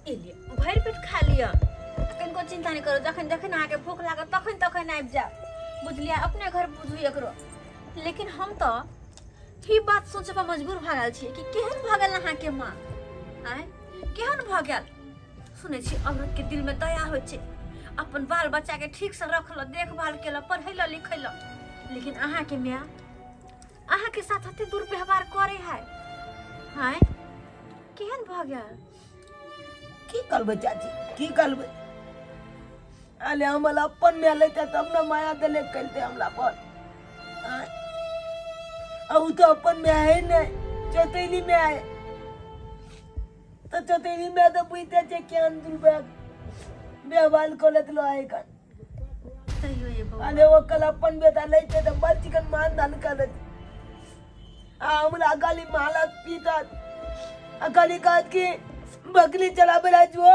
ई लिअ भरि पेट खा लिअ आ कनिको चिन्ता नहि करू, जखन जखन अहाँके भूख लागत तखन तखन आबि जायब, बुझलियै? अपने घर बुझू एकरो। लेकिन हम तऽ ई बात सोचऽ पर मजबूर भऽ गेल छियै कि केहन भऽ गेल अहाँके माँ, आँय केहन भऽ गेल। सुनै छी औरतके दिलमे दया होइ छै, अपन बाल बच्चाके ठीकसँ रखलक, देखभाल केलक, पढ़ैलक लिखैलक, लेकिन अहाँके माय अहाँके साथ एते दुर्व्यवहार करे है, आँय केहन भऽ गेल। की करबै चाची, की करबै? अरे हमला अपन माय लेते तब ने माया देले कलते हमरा पर। आँय? आ उ तो अपन माय है नहीं, चौतैली माय है। तो चौतैली माय तो बुझते छे केहन दुर्व्यवहार व्यवहार करत रहे कन। तैयो ये बौआ। अरे वो कल अपन बेटा लेते तो बड़ चिकन मान दान करत। आ हमरा गाली मालत पीतत, आ खाली कहत कि बकरी चलाबे ला जो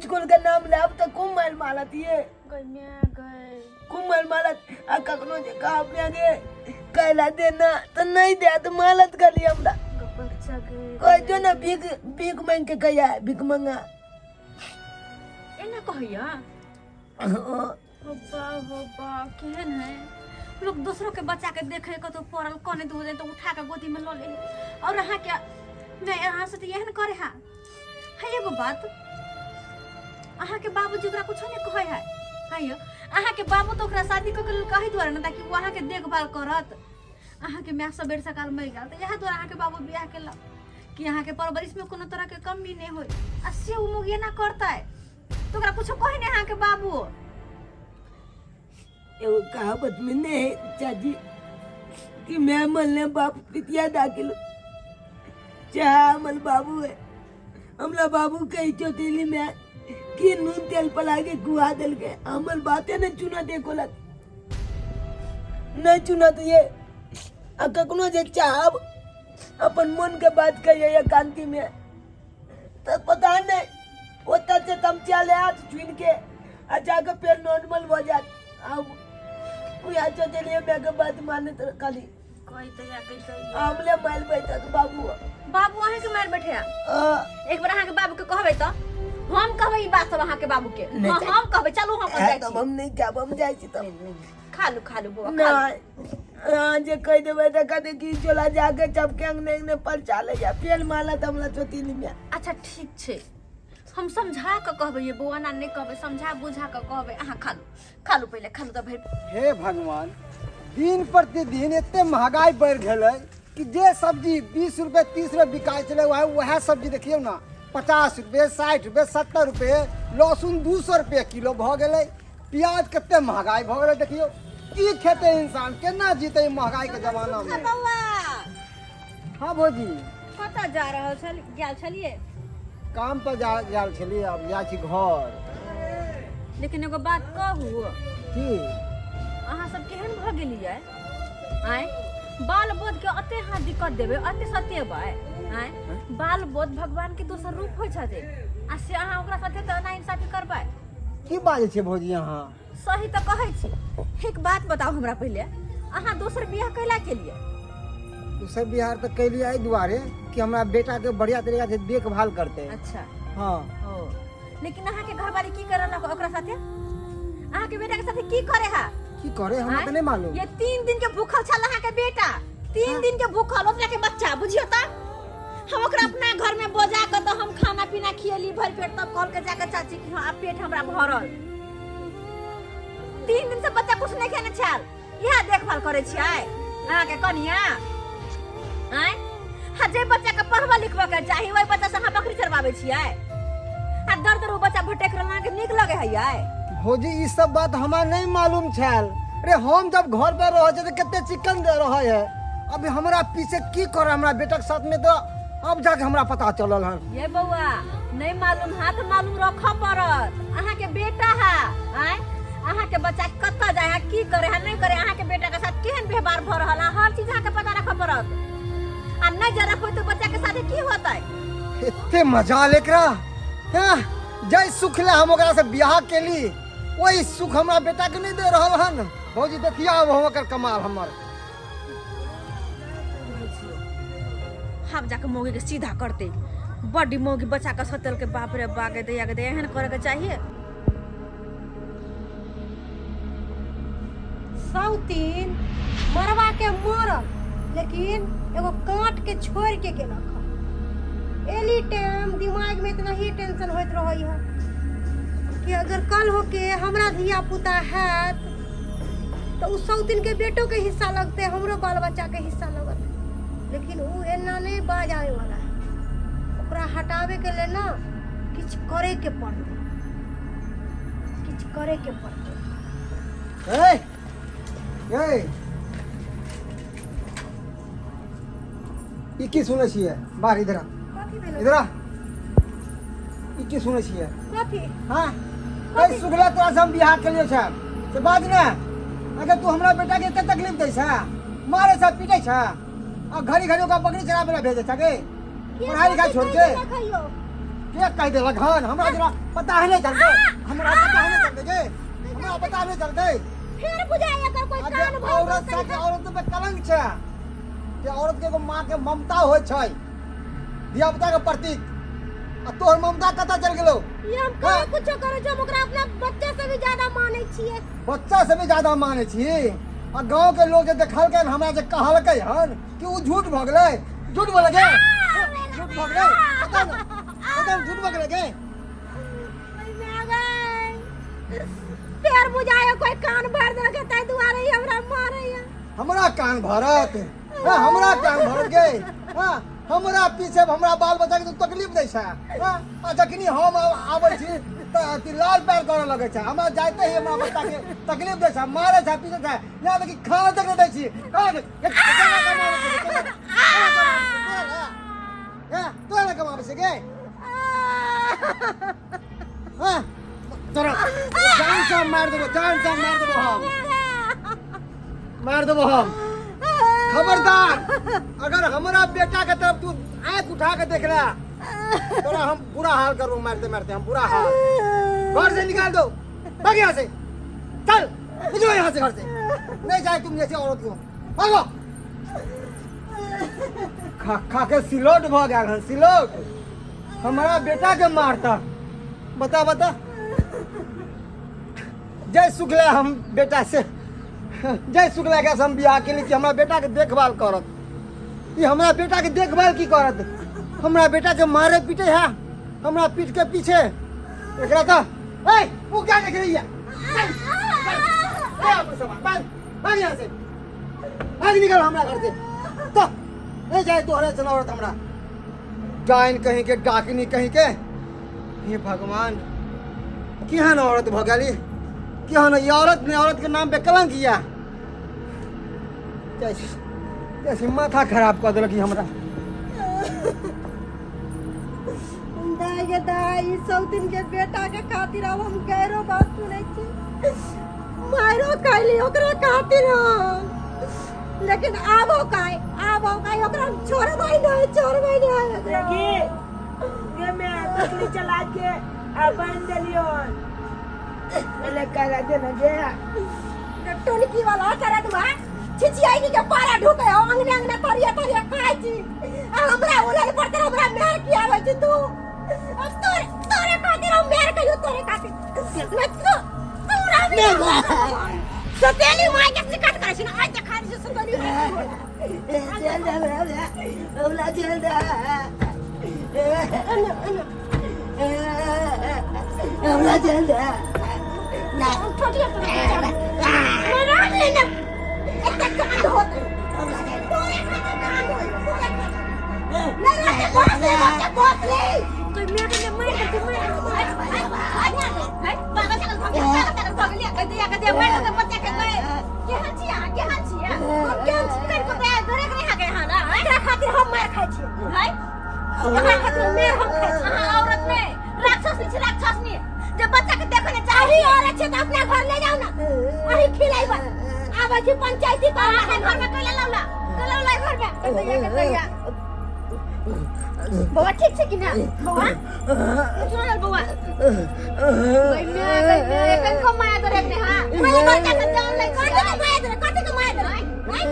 स्कूल के नाम लेब तो खूब मार मारत ये। गई मैं गई। खूब मार मारत। आ कखनो जे कहा अपने आगे कहला देना तो नहीं दे तो मारत खाली हमरा। बच्चा गई। कह जो ना भीख भीख मांग के कहिया भीख मंगा। एना कहैया? हो बा हो बा, केहन है लोग दोसरों के बच्चा के देखे कतौ पड़ल कने हो जाए तो उठा के गोदी में लऽ ले, और अहाँ के नहीं अहाँ से तो एहन करे है। है एगो बात, अहाँ के बाबूजी ओकरा कुछो नहीं कहे है? है यौ, अहाँ के बाबू तो ओकरा शादी कऽ के लेल कहै दुआरे ने ताकि ओ अहाँ के देखभाल करत। अहाँ के माय सबेर सकाल मरि गेल तऽ इएह दुआरे अहाँ के बाबू बियाह केलक कि अहाँ के परवरिश में कोनो तरह के कमी नहीं होय, आ से ओ मुग एना करतै तो ओकरा कुछो कहे नहीं अहाँ के बाबू। एगो कहावत में नहीं है चाची कि मैं मरने बाप पितिया दाखिल, चाहे हमर बाबू है, हमरा बाबू कही चौतीली में कि नून तेल पला के गुआ दिल के हमर बातें नहीं चुना देखो लग नहीं चुना तो ये। आ कखनो जे चाहब अपन मन के बात कहिए या कांति में तो पता नहीं ओतऽ से तमचा ले आत चुन के आ जाके फेर नॉर्मल भऽ जात। आब उएह सोचलियै मायके बात मानैत खाली। कहि तऽ या कहि तऽ हमले मारि बैठत बाबू। बाबू अहाँके मारि बैठे? हाँ। एक बार अहाँके बाबू के कहबै तऽ हम कहबै ई बात सब अहाँके बाबू के। नहि हाँ, तऽ- हम कहबै, चलू हम है जाइ तब छी। हम नहि खायब, हम जाइ छी तब। खा लू, खा लू बौआ, खा लू। नहि, अहाँ जे कहि देबै तऽ कहतै कि चोला जाके चपके अंगने अंगने पर चाले जा फेर मालत हमरा चोती में। अच्छा ठीक छै, हम समझा कऽ कहबै ये बौआ, ना नहि कहबै, समझा बुझा कऽ कहबै। अहाँ खा लू, खा लू, पहिले खा लू तऽ भरि। हे भगवान, दिन प्रतिदिन एते महगाई बढ़ि गेलै कि जे सब्जी 20 रुपए 30 रुपए बिकाइ छलै वएह सब्जी देखियौ ने 50 रुपए 60 रुपए 70 रुपए, लहसुन 200 रुपए किलो भऽ गेलै, प्याज कते महगाई भऽ गेलै। देखियौ की खेतै इंसान, केना जीतै ई महगाई के जमाना में। बौआ। हाँ भौजी। कतऽ जा रहल छल गेल छलियै? काम पर जा गेल छलियै, आब जाइ छी घर। लेकिन एगो बात कहू? की? अहाँ सब केहन भऽ गेलियै आँय? बाल बोध के अते अहाँ दिक्कत देबै, अते सतेबै आँय? बाल बोध भगवान के दोसर रूप होइ छथिन, आ से अहाँ ओकरा साथे तऽ एना इंसाफी करबै? की बाजै छियै भौजी अहाँ? सही तऽ कहै छी। एक बात बताउ हमरा पहिले, अहाँ दोसर बियाह कैला केलियै? दोसर बियाह तऽ कैलियै एहि दुआरे कि हमरा बेटा के बढ़िया तरीका से देखभाल करते। अच्छा। हाँ। ओ लेकिन अहाँ के घरवाली की कर रहल ओकरा साथे, अहाँ के बेटा के साथे की करे है? की करे हमरा तऽ नहीं मालूम। ये 3 दिन के भूखल छल अहाँ के बेटा, 3 दिन के भूखल ओकरा के बच्चा, बुझियो तऽ हम ओकरा अपना घर में बजा के तऽ हम खाना पीना खियली भरि पेट, तब कहल के जाके चाची कि हाँ आब पेट हमरा भरल। 3 दिन से बच्चा कुछ नहीं खेने छल, इएह देखभाल करै छियै अहाँके कनिया आँय? हाँ जे बच्चा के पढ़बा लिखबा के चाही ओहि बच्चा से अहाँ बकरी चरबाबै छियै, आ दर दर ओ बच्चा भटक रहल अहाँके नीक लगे है यै? भौजी ई सब बात हमरा नहीं मालूम छल। अरे हम जब घर पर रह तऽ कते चिकन दे रहे है, अभी हमरा पीछे की करे हमरा बेटा के साथ में तो अब जाके हमरा पता चलल हन। ये बौआ नहीं मालूम हाथ मालूम रखऽ पड़त, अहाँ के बेटा है आँय, अहाँ के बच्चा कतऽ जाय है, की करे है नहीं करे, अहाँ के बेटा के साथ केहन व्यवहार भऽ रहल है, हर चीज अहाँ के पता रखऽ पड़त, आ नहीं जे रखबै तऽ बच्चा के साथे की होतै? एते मजा लेकरा हाँ, जय सुख ले हम ओकरा से बियाह केली वही सुख हमरा बेटा के नहीं दे रहल हन। भौजी देखिया अब हम ओकर कमाल हमर। हम जाके मौगी के सीधा करते, बड्डी मौगी बच्चा के सतेल के बाप रे बा गे दैया गे दैया एहन करे के चाहिए। सौतीन मरवा के मरल लेकिन एगो कांट के छोड़ के गेलक हन। एली टाइम दिमाग में इतना ही टेंशन होइत रहै है कि अगर कल होके हमरा धिया पुता हैत तऽ उ सौतीन के बेटो के हिस्सा लगतै, हमरो बाल बच्चा के हिस्सा लगत, लेकिन उ एना नहीं बाज आवे वाला है। ओकरा हटावे के लेल ना किछु करे के पड़तै, किछु करे के पड़तै। ए ए ई की सुनै छियै? बाहर इधर आ। कथी भेलै? इधर आ। ई की सुनै छियै? कथी? हाँ कई सुखला तोरा से हम बियाह केलियो छै से बाज ने। अगर तू हमरा बेटा के एते तकलीफ दै छै, मारे छै, पीटे छै आ घड़ी घड़ी ओकरा बकरी चराबै लए भेजै छै गे, पढ़ाई लिखाई छोड़ के के कह देलक हन? हमरा जरा पता है नहीं चलते, हमरा पता है नहीं चलते गे, हमरा पता नहीं चलते। फेर बुझाइ एकर कोई कान भर औरत से के औरत पे कलंक छै कि औरत के एगो माँ के ममता होइ छै धिया पुता के प्रतीक, आ तोहर ममता कतऽ चल गेलौ? ये हम कहाँ कुछो करै छी, हम ओकरा अपना बच्चा से भी ज्यादा मानै छियै। बच्चा से भी ज्यादा मानै छी? आ गांव के लोग जे देखलकै हन, हमरा जे कहलकै हन कि उ झूठ भऽ गेलै। झूठ बोले गे, झूठ भऽ गेलै? पता न, पता न झूठ भऽ गेलै गे। फेर बुझाय कोई कान भर देलकै ताहि दुआरे ही हमरा मारैया। हमरा कान भरत? हाँ, हमरा कान भरत गे? हाँ, हमरा पीछे हमरा बाल बच्चा के तू तकलीफ दै छै? हाँ, आ जखनी हम आबै छी तऽ अथी लाल पैर करऽ लगै छै। हमरा जाइते ही हमरा बच्चा के तकलीफ दै छै, मारै छै, पीछे छै, यहाँ तक कि खाना तक नहि दै छी। खाना तक- ए, केना कमाबै छी? केना- केना कमाबै छी? तोरा लए? ए, तोरा लए कमाबै छी गे? हाँ, तोरा जान से मार देबो, जान से मार देबो हम, मार देबो हम। खबरदार अगर हमरा बेटा के तरफ तू आंख उठा के देख रहा, तोरा हम बुरा हाल करबो, मारते मारते हम बुरा हाल। घर से निकाल दो, भाग यहाँ से, चल निकलो यहाँ से, घर से नहीं जाए तुम जैसी औरत को, भागो। खा खा के सिलोट भ गेल हन, सिलोट। हमारा बेटा के मारता, बता बता। जय शुक्ला हम बेटा से, जय शुक्ला के हम बियाह केली कि हमरा बेटा के देखभाल करत। ई हमरा बेटा के देखभाल की करत? हमरा बेटा के मारे पीटे है हमरा पीठ के पीछे। एकरा तो ए वो क्या देख रही है? चल, चल, ले अपन सामान, भाग, भाग यहाँ से, भाग निकल हमरा घर से। तो नहीं जाए तोहरे चला औरत हमरा डाइन कहीं के, डाकनी कहीं के। हे भगवान, केहन औरत भऽ गेली, केहन ई औरत ने, औरत के नाम पे कलंक या। जैसे जैसे माथा खराब कऽ देलक ई हमरा। दाई गे दाई, ई सौतिन के बेटा के खातिर अब हम गैरो बात सुनै छी, मारो खाइली ओकरा खातिर हम, लेकिन आबो काय, आबो काय ओकरा हम छोड़बै नहीं, छोड़बै नहीं ओकरा। देखी गे मैं बकरी चला के आ बांध देलियो पहले करा देना गे। टोनकी वाला चरा दुआ छिचियाई के पारा ढुके हो अंगने अंगने तरिया तरिया खाइ छी आ हमरा उलल पड़ते, हमरा मेर की आबै छी तू। अब तोरे तोरे खातिर हम मेर कहियो, तोरे खातिर न तू तोरा भी सतेली माय के शिकायत करै छी ना, आज देखा दै छी सतेली माय के। चल दे हमरा, हमरा चल दे, हमरा चल दे ना। ठोकिया तोरा मेरा ले ना, एते कांड होत तोरे खातिर, कांड होई तोरे खातिर। नहीं रहते बस ले, बच्चे बस ले। कोई मेरे के मार दे, मार दे। पागल चल भाग, पागल चल भाग लिया कर दिया, कर दिया मार दे बच्चा के। गए केहन छी अहाँ, केहन छी हम, केहन छी कर को दे घरे घरे हा गए हां ना। एकरा खातिर हम मार खाइ छी है, एकरा खातिर मार हम खाइ छी। अहाँ औरत ने राक्षसनी छी, राक्षसनी जे बच्चा के देखै ने चाही। अही औरत छै तऽ अपना घर ले जाउ ना, अही खिलाइब। आबै छी पंचायती पर अहाँ घर में कैला लौला, कैला लौला घर में कर दैया, कर दैया। बौआ ठीक छै कि ना बौआ? सुन ना बौआ, गई मैं, गई मैं एखन को माया दरे ने। हां मेरे बच्चा के जान ले, कथी के माया दरे, कथी के माया दरे? हैं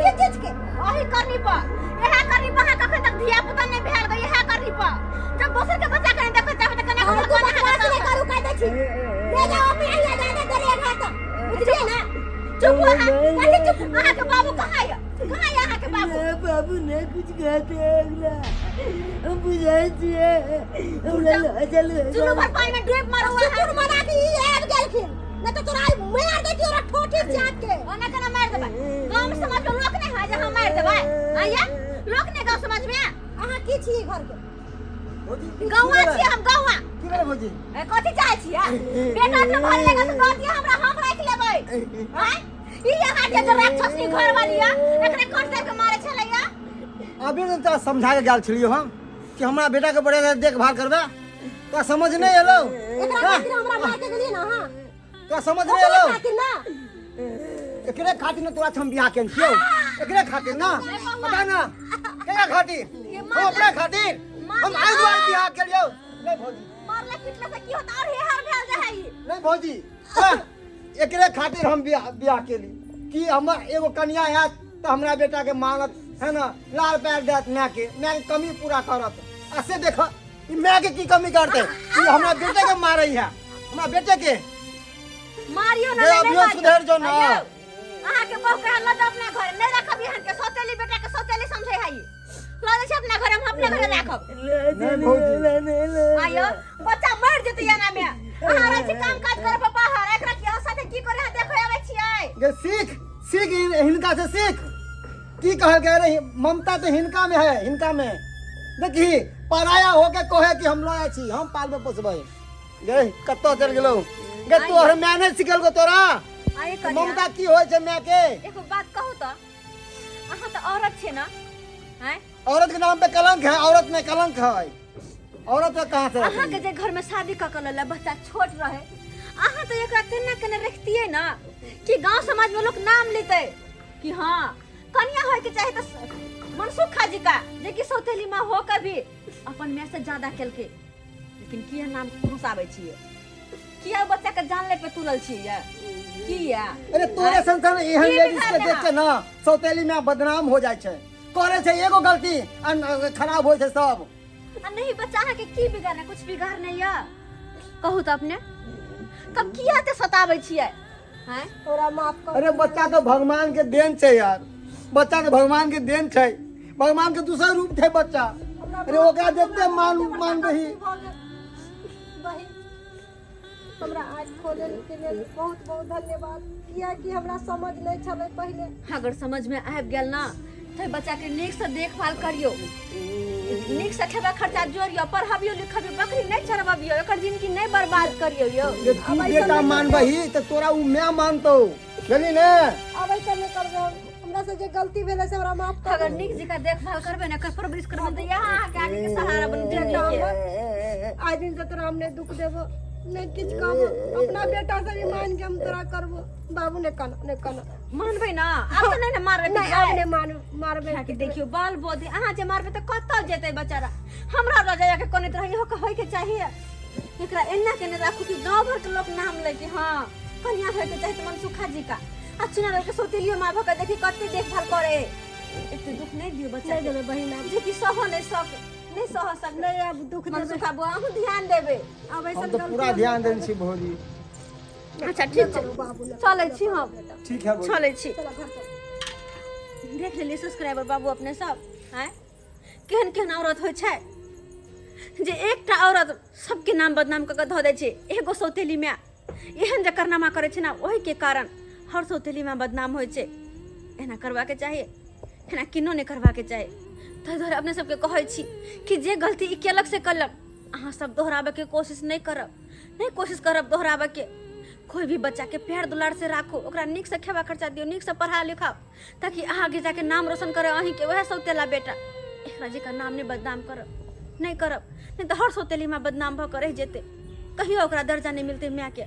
के चीज के? अही करनी पर, इहा करनी पर। अहाँ कखन तक धिया पुता नहि भेल गई इहा करनी पर। कहते अगला हम बुझाइ छियै हमरा लऽ चलू। चुल्लू भर पानी में डूब मरू। शुक्र मना कि ई आबि गेलखिन, नहि तऽ तोरा आइ मारि दैतियौ रे ठोठी चाट के। ओना केना मारि देबै? गाँव में समाज में लोक नहि है जे हम मारि देबै? आइया लोक नहि गाँव समाज में? अहाँ की छी घर के? भौजी, की गौआ भेलै? छियै हम, गौआ। की भेलै भौजी? ए, कथी चाहै छियै? बेटा के भर लेगा तऽ दऽ दिअ हमरा, हम राखि लेबै। आँय, ई अहाँ के जे राक्षसनी घर वाली यऽ, एकरे कट दे के मारे छलैया। अभी तऽ तोरा समझा के गेल छलियौ हम कि हमरा बेटा के बढ़िया से देखभाल करबे, तोरा समझ नहीं एलौ? एकरा खातिर हमरा मार के गेलियै ने अहाँ? तोरा समझ नहीं ओकरे एलौ? खातिर ना? एकरे खातिर ने तोरा से हम बियाह केने छियौ, एकरे खातिर ना। पता ना केकरा खातिर? हम अपना खातिर हम आइ दुआरे बियाह केलियौ। नहीं भौजी। मारला पिटला से की होता? और हेहर भेल जाइ है ई। नहीं भौजी, हाँ, एकरे खातिर हम बियाह बियाह केली कि हमर एगो कन्या आयत तऽ हमरा बेटा के मानत है ना, लाल पैर देत, माय के माय के कमी पूरा करत। आ से देख, ई माय के की कमी करते? ई हमरा बेटे के मारै है, हमरा बेटे के। मारियो ना। गे, नहीं अभियो मारियो। सुधरि जो ना। अयौ, अहाँ के बहू के लऽ जाउ अपना घर, नहीं राखब एहन के सौतेली बेटा के, सौतेली समझै है ई। लऽ जाइ छी अपना घर, हम अपने घरे राखब। नहीं भौजी। आयो, बच्चा मर जेतै एना में। अहाँ रहै छी काम काज करे पापा हर, एकरा की अहाँ साथे की करे अहाँ देखै आबै छियै? गे सीख, सीख, हिनका से सीख। की कहल गए रही? ममता तो हिनका में है, हिनका में। देखी, पराया होके कहे कि हम लय छी, हम पालबे पोसबै। गे, कतऽ चल गेलौ गे? तोहर माय नहि सिखेलको तोरा आये कनिया, ममता की होइ छै माय के? एगो बात कहू तऽ, अहाँ तऽ औरत छियै ने? आँय? औरत के नाम पे कलंक है, औरत में कलंक है। औरत के कहाँ से अहाँ रखी? के जे घर में शादी कऽ के लेले, बच्चा छोट रहे, अहाँ तऽ एकरा तेना केने रखतियै ने कि गांव समाज में लोग नाम लेतै कि हाँ, कन्या होय के चाही तऽ मनसुखा जी का, जे कि सौतेली माँ हो के भी अपन माय से ज्यादा केलकै। लेकिन किया नाम फंसाबै छियै? किया ओ बच्चा के जान ले पे तुलल छियै? किया? अरे तोरे सन सन एहन की लेडीज के बिगाड़ने? देख के ना सौतेली में बदनाम हो जाइ छै। करे छै एगो गलती आ खराब होइ छै सब। आ नहीं, बच्चा अहाँ के की बिगाड़ने? कुछ बिगाड़ने या कहू तऽ अपने, तब किया एते सताबै छियै? हैं? तोरा माफ कर। अरे बच्चा तो भगवान के देन छै यार, बच्चा तो भगवान के देन छै, भगवान के दूसरा रूप छै बच्चा। अरे ओकरा देखते मान मान रही। बहिन, हमरा आज खोले के लेल बहुत बहुत धन्यवाद, कियाकि हमरा समझ नहि छलै पहिले। अगर समझ में आबि गेल ना तऽ बच्चा के नीक से देखभाल करियो, नीक से खेबा खर्चा जोड़ियो, पढ़ाबियो लिखबियो, बकरी नहीं चरबबियो, एकर जिंदगी नहीं बर्बाद करियो यो। जे तू बेटा मानबही तऽ तोरा उ माय मानतौ, बुझली ने? आब ऐसा नहि करबै हम। हमरा से जे गलती भेलै से हमरा माफ कर। अगर नीक जकाँ देखभाल करबै ने, एकर परवरिश करबै, तऽ इएह अहाँके आगे के सहारा बनि जिंदगी के। आज दिन से तोरा हम नहि दुख देबो, नहि किछु कहबो। अपना बेटा से भी मान के हम तोरा करबो। बाबू, नहि कानो, नहि कानो। मानबै ना? आब तऽ नहि ने मारबै? नहि, आब नहि मानू मारबै। अहाँके देखियौ, बाल बोध अहाँ जे मारबै तऽ कतऽ जेतै बेचारा? हमरा लऽ जाइके कोनो तरह इहो के होइके चाहिए। एकरा एना केने राखू कि गाँव भर के लोक नाम लै कि हाँ, कन्या होइके चाही तऽ मनसुखा जी का। आ चुनाव के सौतेलियो माँ भऽ के देखी कते देखभाल करे। एते दुख नहि दियौ बच्चा नहि के, देबै बहिन आब। जे कि सह नहि सक, नहि सह सक। नहि, आब दुख देबै। मनसुखा बुआ, अहूँ ध्यान देबै। आब ऐसन हम तऽ गलती पूरा हम ध्यान देने छी भौजी। अच्छा, ठीक छै, बाबू, नहि चलै छी हम। ठीक है भौजी। चलै छी। चलो, घर चल। देख लेलियै सब्सक्राइबर बाबू अपने सब, आँय, केहन केहन औरत होइ छै जे एकटा औरत सबके नाम बदनाम कऽ कऽ धऽ दै छै। एगो सौतेली माय एहन जे कारनामा करै छै ने, ओहिके कारण हर सौतेली माय बदनाम होइ छै। एना करबाके चाही? एना किनो नहि करबाके चाही। ताहि दुआरे अपने सबके कहै छी कि जे गलती ई केलक से केलक, अहाँ सब दोहराबैके कोशिश नहि करब, नहि कोशिश करब दोहराबैके। कोई भी बच्चाके प्यार दुलार से राखू, ओकरा नीकसँ खेबा खर्चा दियौ, नीकसँ पढ़ा लिखाउ, ताकि आगे जाके नाम रोशन करे अहीँके वएह सौतेला बेटा। एकरा जेका नाम नहि बदनाम करब, नहि करब, नहि तऽ हर सौतेली माँ बदनाम भऽ कऽ रहि जेतै, कहियो ओकरा दर्जा नहि मिलतै मायके।